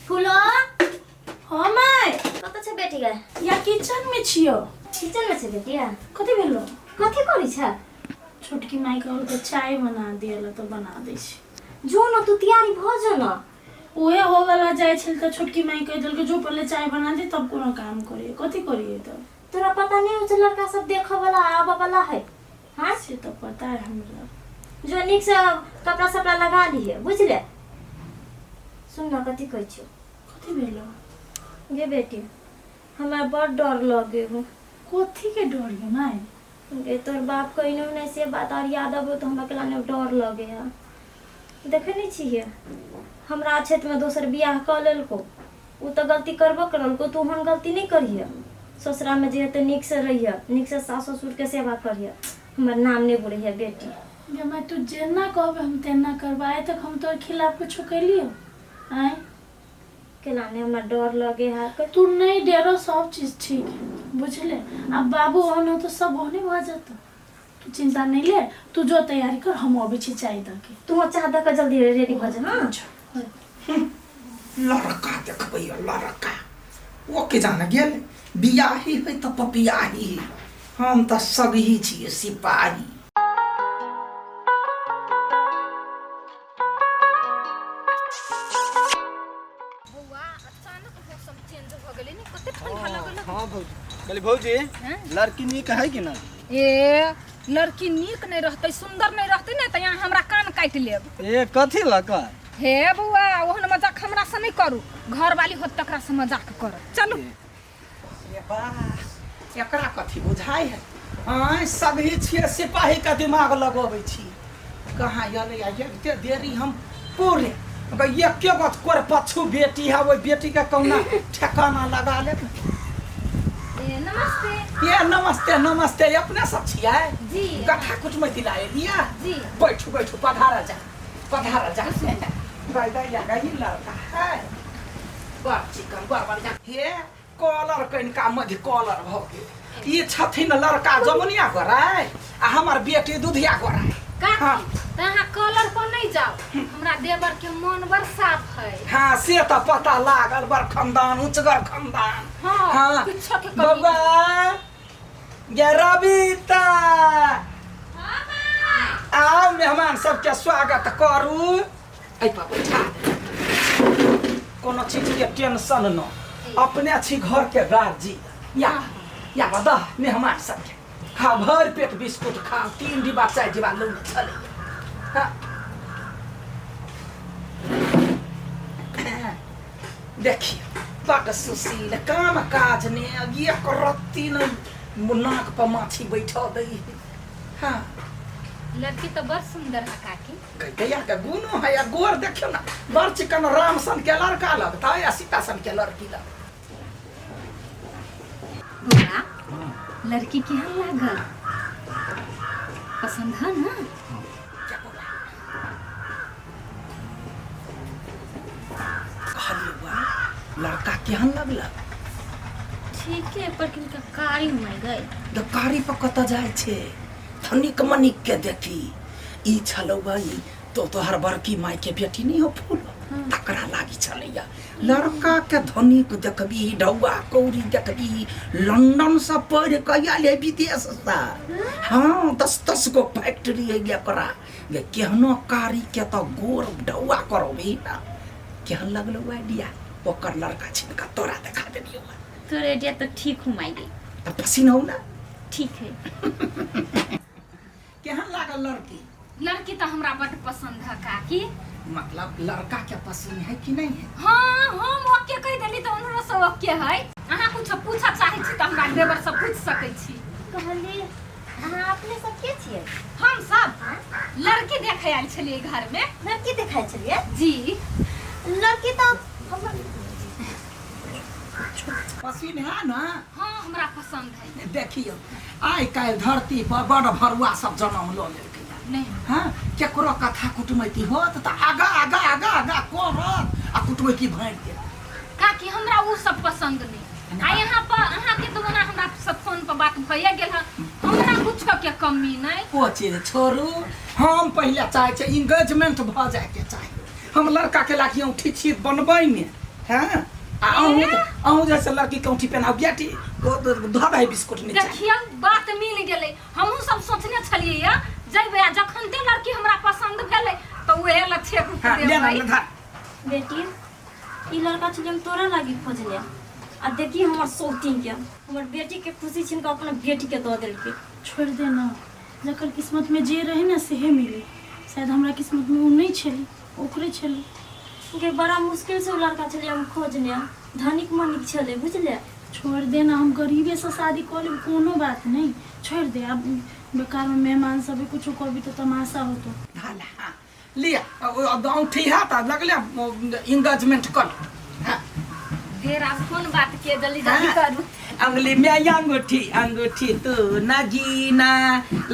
फूलो। हाँ माय। कतऽ छै बेटी गे? या किचन में छियो। किचन में छै बेटिया? कथी भेलो? कथी करै छै? छोटकी माय कहलकै चाय बना दिअ तऽ बना दै छी। जो न तू तैयारी भऽ जो न। उहे हो वाला जाइ छल तऽ छोटकी माय कहि देलकै जो पहिले चाय बना दे तब कोनो काम करिए। कथी करिए तब? तोरा पता नहीं हो छै लड़का सब देखऽ वाला आबऽ वाला है? हाँ से तऽ पता है हमरा। जो नीक से कपड़ा सपड़ा लगा लिए बुझले। सुन न कथी कहै छियौ। कथी भेलो? गे बेटी हमरा बड़ डर लगे हो। कथी के डर गे माय? गे तोर बाप कहिनो नहि से बात और याद अबो तऽ हमरा केला नहि डर लगे है। देखे नहीं छियै हमरा क्षेत्र में दोसर बियाह कऽ लेलको, उ तऽ गलती करबो करलको, तू ओहन गलती नहीं करिहे। ससुरा में जे हेतै नीक से रहिहे, नीक से सास ससुर के सेवा करिहे, हमर नाम नहीं बुरैहे बेटी। गे माय तू जेना कहबे हम तेना करबै, आइ तक हम तोर खिलाफ कुछो कैलियो? आँय केना नहीं हमरा डर लगे है। तू नहीं डरो, सब चीज ठीक है बुझले। अब बाबू ओहन हो तो सब ओहने भऽ जेतौ, तू चिंता नहीं ले, तू जो तैयारी कर हम अबै छी चाय दऽ के। तू चाह दऽ के जल्दी रेडी भऽ जा। हाँ लड़का देखबै लड़का ओ के जाने गेल बियाही है तऽ पपियाही है, हम तऽ सगही छियै सिपाही। बौआ अचानक मौसम चेंज भऽ गेलै ने, कते ठंडा लगल। हाँ भौजी, कहली भौजी लड़की नीक है कि ना? ए लड़की नीक नहीं रहते, सुंदर नहीं रहते ने तऽ यहाँ हमरा कान काटि लेब। ए कथी लऽ कऽ? हे बौआ ओहन मजाक हमरा से नहीं करू, घर वाली होत तकरा से मजाक कर। चलू। ए बा, एकरा कथी बुझाइ है? आँय सगही छियै सिपाही के दिमाग लगबै छी। कहाँ एलै आ एते देरी हम पूरे एके गो कोर पछू बेटी है, ओहि बेटी के कहुना ठेकाना लगा लेब। ए नमस्ते। ए नमस्ते नमस्ते, अपने सब छियै? जी। कथा कुटमैती ला एलियै? जी। बैठू बैठू, पधारा जा पधारा जा। गाय गाय गई लड़का है बड़ चिकन बड़ बढ़िया। हे कॉलर कनिका मध्य कॉलर भऽ गेल। ई छथिन लड़का जमुनिया गोराय आ हमर बेटी दुधिया गोराय। काकी हाँ। तऽ अहाँ कॉलर पर नहीं जाओ, हमरा देवर के मन बड़ साफ है। हाँ से तऽ पता लागल, बड़ खानदान ऊंचगर खानदान। हाँ, हाँ। किछो के कमी बौआ गे रविता आओ मेहमान सबके स्वागत करू। एहि पर बैठा दे, कोनो चीज के टेंशन न, अपने छी घर के गार्जियन। या या बता मेहमान सबके खा भर पेट बिस्कुट खा, 3 डिब्बा 4 डिब्बा लौने छलैया। हाँ। देखिए बड सुशील, काम काज ने एक रत्ती ने नाक पर माछी बैठा दै है। हाँ लड़की तो बड़ सुंदर है काकी। गैया के गुनो है या गोर देखियो ना, बड़ चिकन राम सन के लड़का लगता है या सीता सन के लड़की लगता। बौआ लड़की केहन लागल? पसंद है ना? कहलियै बौआ लड़का केहन लगलक? ठीक है, पर किनका कारी में गए। तऽ कारी पर कतऽ जाइ छै, धनिक मनिक के देखी। ई छलौ ई तो तोहर बड़की माय के बेटी नहीं हो फूल, तकरा लागी छलैया। लड़का के धनिक देखबी, ढौआ कौड़ी देखबी, लंदन से पढ़ के आयल है विदेश से। हाँ 10-10 गो फैक्ट्री है एकरा। गे केहनो कारी के तो गोर ढौआ करबी ना। केहन लगलो आइडिया? ओकर लड़का छिनका तोरा देखा देलियौ। तोर आइडिया तो ठीक हो माई गई। तऽ पसीन हो ना? ठीक है। केहन लागल लड़की? लड़की तो हमरा बड पसंद है काकी। मतलब लड़का के पसंद है कि नहीं है? हाँ हम ओके कह देली तो उनरो से ओके है। अहाँ कुछ पूछऽ चाहै छी तऽ हमरा देवर से पूछ सकै छी। कहली अहाँ अपने सब के छियै? हम सब लड़की देखे आयल छलियै घर में। लड़की देखाय छलियै? जी। लड़की तऽ हमर पसीन है ना? हाँ हमरा पसंद है। देखियौ आइ काल्हि धरती पर बड़ भरुआ सब जन्म लऽ लेलकै। नहीं हाँ केकरो कथा कुटमैती होत तऽ आगा आगा आगा आगा करत आ कुटमैती भरि देत। काकी हमरा उ सब पसंद नहीं। आ यहाँ पर अहाँ के तो ओना हमरा सब फोन पर बात भइए गेल है, हमरा कुछो के कमी नहीं। ओ चीज छोड़ू, हम पहिले चाहे छै इंगेजमेंट भऽ जायके चाही। हम लड़का के लागी औंठी छी बनबै ने हैं आ अहूँ अहूँ जैसे लड़की के औंठी पहनाउ बेटी धर है बिस्कुट नीचा देखियौ बात मिल गेलै हमहूँ सब सोचने छलियै या जइबै आ जखन ते लड़की हमरा पसंद भेलै तऽ उहे लए छेक हाँ ले ना देबै ले धर बेटी ई लड़का छलै हम तोरा लागी खोजले आ देखी हमर शौकीन के हमर बेटी के खुशी छीन कऽ अपना बेटी के दऽ देलकै छोड़ि दे ना जकर किस्मत में जे रहे ना सेहे मिले शायद हमरा किस्मत में ओ नहीं छलै ओकरे छलै गे बड़ा मुश्किल से ओ लड़का छलै हम खोजने धनिक मनिक छलै बुझले छोड़ दे ना हम गरीबे से शादी कऽ लेब कोनो बात नहीं छोड़ दे अब बेकार में मेहमान सब कुछो कहबी तो तमाशा होतो ढाला हाँ लिया औंठी है त लगले इंगेजमेंट कर हाँ फेर आब कोन बात के जल्दी जल्दी हाँ। करू अंगुली में अंगूठी अंगूठी तू नगीना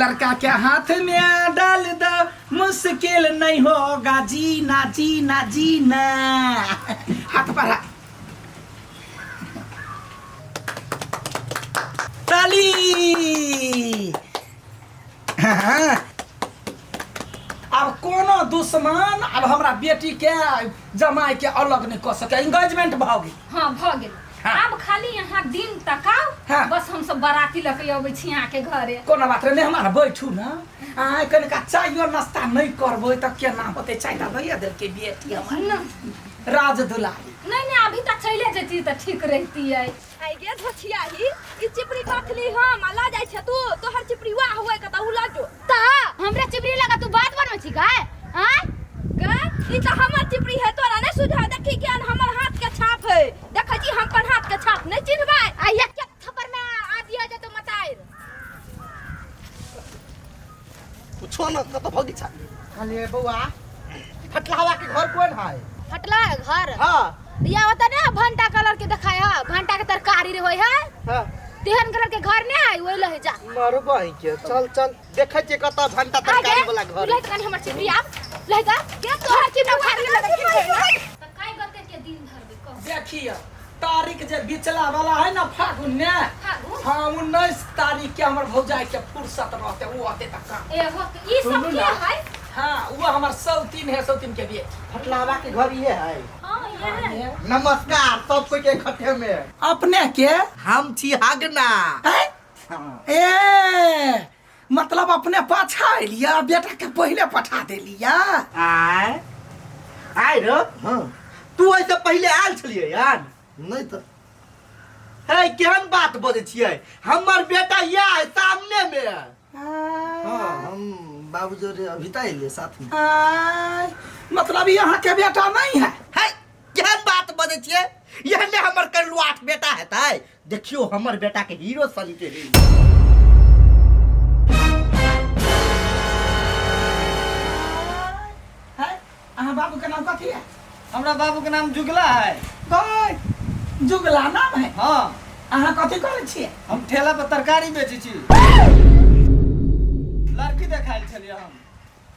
लड़का के हाथ में डाल दो मुश्किल नहीं होगा जीना जीना जीना हाथ बढ़ा ताली हाँ। आब कोनो दुश्मन आब हमरा बेटी के जमाई के अलग नहीं कऽ सके एंगेजमेंट भऽ गेल हाँ भऽ गेल हाँ। आब खाली यहाँ दिन तकाउ हाँ। बस हम सब बाराती लऽ के अबै छी अहाँके घरे कोनो बात नहीं हमारा बैठू ना आय कनिका चायो नाश्ता नहीं करबै तऽ केना होतै चाय तऽ दैए देलकै बेटी हमर न राज दुलारी नहीं नहीं अभी तक चले जैती तऽ ठीक रहती है आई गे धोछियाही ई चिपरी कथली हम आ ल जाइ छै तू तोहर चिपरी वाह हुए के त उ ल जो ता हमरा चिपरी लगा तू बात बनबै छी काय आय गे ई त हमर चिपरी है तोरा नहीं सुझा देखी ज्ञान हमर हाथ के छाप है देखै छी हम अपन हाथ के छाप नहीं चिन्हबै आ एक एक थप्पड़ में आ दिया जेतो मताइर पूछो न कतऽ भगी छा कहलिए बौआ फटलावा के घर कोन है फटला है घर हाँ या होता ने भंटा कलर के देखाय है भंटा के तरकारी रे होय है हाँ तेहन कलर के घर ने है ओइ लहे जा मरबही के चल चल देखै छियै कतऽ भंटा तरकारी वाला घर लहे त कनी हमर चिपरी आब लहे दा के तोहर चिपरी उखाड़ के लगे तऽ कै गते के दिन धरबै कहू देखिए तारीख जे बिचला वाला है ना फागुन में फागुन? हाँ 19 तारीख के हमर भौजाई के फुर्सत रहते वो आते तक काम एहो ई सब सुनू के ना। है हाँ वो हमर सौतीन है सौतीन के बेटी फटलावा के घर ये है हाँ ये है नमस्कार सब कोई के इकट्ठे में अपने के हम छी हगना हैं? हाँ। ए मतलब अपने पाछा एलिया बेटा के पहले पठा देलिया आय आय रो हाँ तू ऐसे पहले आयल छलियै यार नहीं तो हे केहन बात बजै छियै हमर बेटा या है सामने में हाँ हम बाबू जोरे अभी तो अइले साथ में आय, मतलब यहाँ के बेटा नहीं है है केहन बात बजै छियै यह ने हमर करलुआठ बेटा हेतै देखियो हमर बेटा के हीरो सन के है है अहाँ बाबू के नाम कथी है हमरा बाबू के नाम जुगला है गय जुगला नाम है हाँ अहाँ कथी करै छियै हम ठेला पर तरकारी बेचै छी लड़की देखायल छलियै हम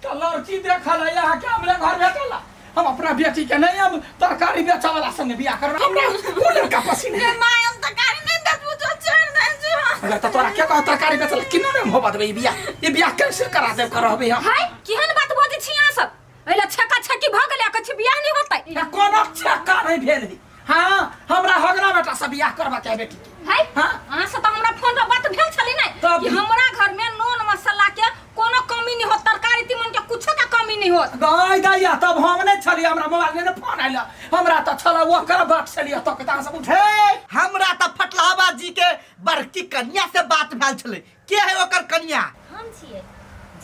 तऽ लड़की देखल है अहाँके हमरे घर भेटल है। हम अपना बेटी के नहीं हम तरकारी बेचऽ वाला संगे बियाह करब हमरा उ लड़का पसीन है माय हम तरकारी नहीं बेचबू तो छोड़ दे जो अगर तऽ तोरा के कह तरकारी बेचल किनो ने होबा देबै ई बियाह ई बियाह कैसे करा देब करबे हम हाय केहन बात बजै छी अहाँ सब एहि ला छेका छेकी भऽ गेलै आ कहै छी बियाह नहि होतै या कोनो छक्का नहीं भेल है हाँ हमरा हगना बेटा से बियाह करबा के है बेटी के है हाँ? अहाँ से तऽ हमरा फोन पर बात भेल छलै ने तब कि की? हमरा घर में नून मसाला के कोनो कमी नहीं होत तरकारी तीमन के कुछो के कमी नहीं होत गाय दैया तब हम नहीं छलियै हमरा मोबाइल में फोन आयल हमरा तऽ छल ओकर बात छलियै तऽ तहाँ सब उठे हे हमरा तऽ फटलावा जी के बड़की कन्या से बात भेल छलै के है ओकर कन्या हम छियै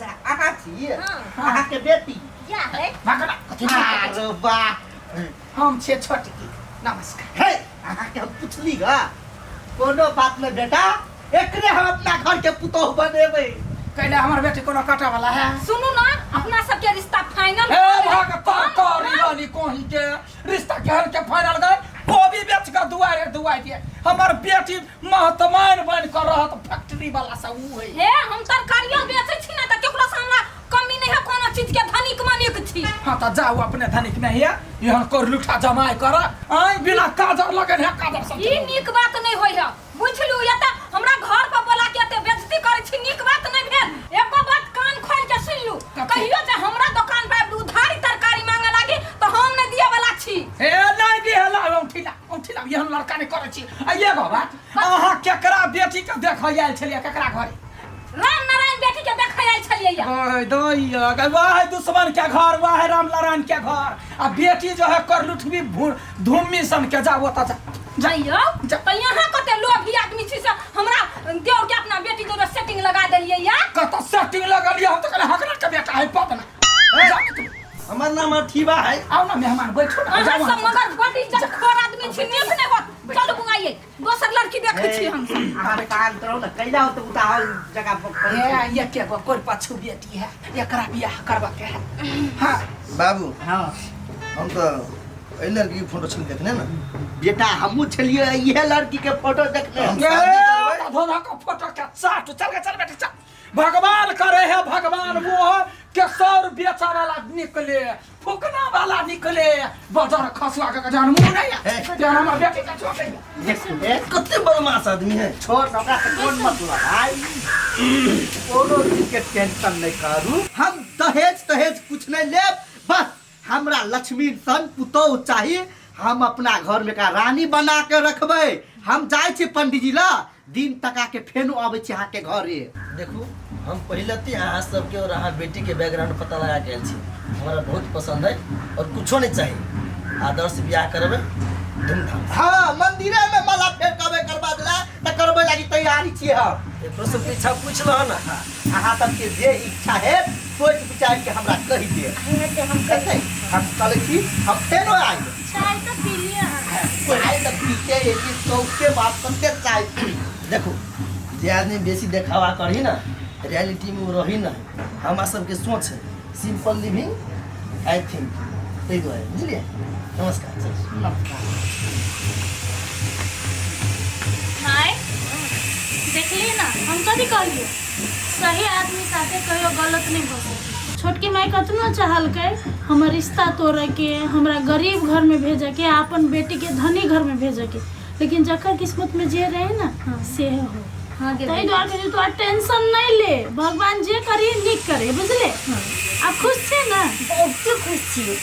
जा अहाँ छी हाँ। अहाँ के बेटी या है भगना कथी अरे वाह हम छियै छोटकी नमस्कार हे अहाँ के हम पुछली गा कोनो बात नहीं बेटा एकरे हम अपना घर के पुतोह बनेबै कैले हमर बेटी कोनो काटा वाला है सुनू ना अपना सबके रिश्ता फाइनल हे भगता तोरी वाली कोही के रिश्ता केहन के फाइनल गए कोबी बेच के दुआरे दुआरे दिए हमर बेटी महतमान बन कर रहत फैक्ट्री वाला से ऊ है हे हम तरकारियो बेचै छी ना तऽ केकरो से हमरा कमी नहीं है कोनो चीज के धनिक मनिक छी हाँ तो जाओ अपने धनिक में हिया यहाँ कर लुठा जमाए कर आय बिना काजर लगन है काजर सब ई नीक बात नहीं होय है बुझलू या तऽ हमरा घर पर बोला के एते बेइज्जती करै छी नीक बात नहीं भेल एको बात कान खोल के सुन लू कथी? कहियो जे हमरा दुकान पर आबि उधारी तरकारी मांगे लागी तऽ देखै आयल छलियै केकरा घरे राम नारायण बेटी के देखै आयल छलियै या ओए दैया गै, वाह है दुश्मन के घर वाह है राम नारायण के घर आ बेटी जो है करलुठबी धूमी सन के जा ओतऽ जा जाइयो तऽ यहाँ कते लोभी आदमी छी से हमरा देव के अपना बेटी जोरे सेटिंग लगा देलियै या कतऽ सेटिंग लगलियै हम तऽ कहले हकरा के बेटा है पद ना जा तू। हमर नाम अठीबा है आउ ना मेहमान बैठू ना अहाँ जाउ सब मगर बड़ी जखोर आदमी छी नीक नहि होत चलू बुआइये दोसर लड़की देखै छी हम सब अहाँ शांत रहू ने कैला होते उताहल जगह पर ए ये के गो कोई पाछू बेटी है एकरा बियाह करबा के है हाँ बाबू हाँ हम तो एहि लड़की के फोटो छल देखने ना बेटा हमहूँ छलियै इहे लड़की के फोटो देखने हम ए, शादी करबै। धोधा का फोटो के चाट चल के चल बेटी चल भगवान करे है भगवान वो के सौर बेचा वाला निकले फुकना वाला निकले बजर खसुआ के जान मुंह नहीं है तेरा हमर बेटी के छोड़ दे कते बदमाश आदमी है छोड़ ओकरा से कोन मतलब भाई कोनो चीज के टेंशन नहीं करू हम दहेज तहेज कुछ नहीं लेब बस हमरा लक्ष्मी सन पुतोह चाही हम अपना घर में एकरा रानी बना के रखबै हम जाइ छी पंडीजी ला दिन तका के फेनो अबै छी अहाँके घरे देखू हम पहिले ते अहाँ सबके और अहाँ बेटी के बैकग्राउंड पता लगा के आयल छी हमरा बहुत पसंद है और कुछो नहीं चाहिए आदर्श बियाह करबै धूमधाम से। हाँ मंदिरे में माला फेर करबै करबा देला तऽ करबै लागी तैयारी छियै हम एकरो सबके इच्छा पूछ लह ना अहाँ सबके जे इच्छा है सोच विचार के हमरा कहि देब हेतै हम कहि हेतै हम चलै छी हम फेरो आयब चाय तऽ पी लिअ अहाँ चाय तऽ पीते एती सौंसे बाप कते चाय पी देखू जे आदमी बेसी देखावा करही ना रियलिटी में वो रही ना हमरा सबके सोच है सिंपल लिविंग I think ताहि दुआरे बुझलियै नमस्कार चल माय देखली ना हम कथी कहलियै सही आदमी साथे कहियो गलत नहीं हो सकै छोटकी माय कतनो चाहलकै हमर रिश्ता तोड़ैके हमरा गरीब घरमे भेजैके आ अपन बेटीके धनी घरमे भेजैके लेकिन जकर किस्मतमे जे रहे ना से हो हाँ गे ताहि दुआरे कहै तोरा टेंशन नहीं ले भगवान जे करी नीक करे बुझले आब खुश छै ना बहुते खुश छियै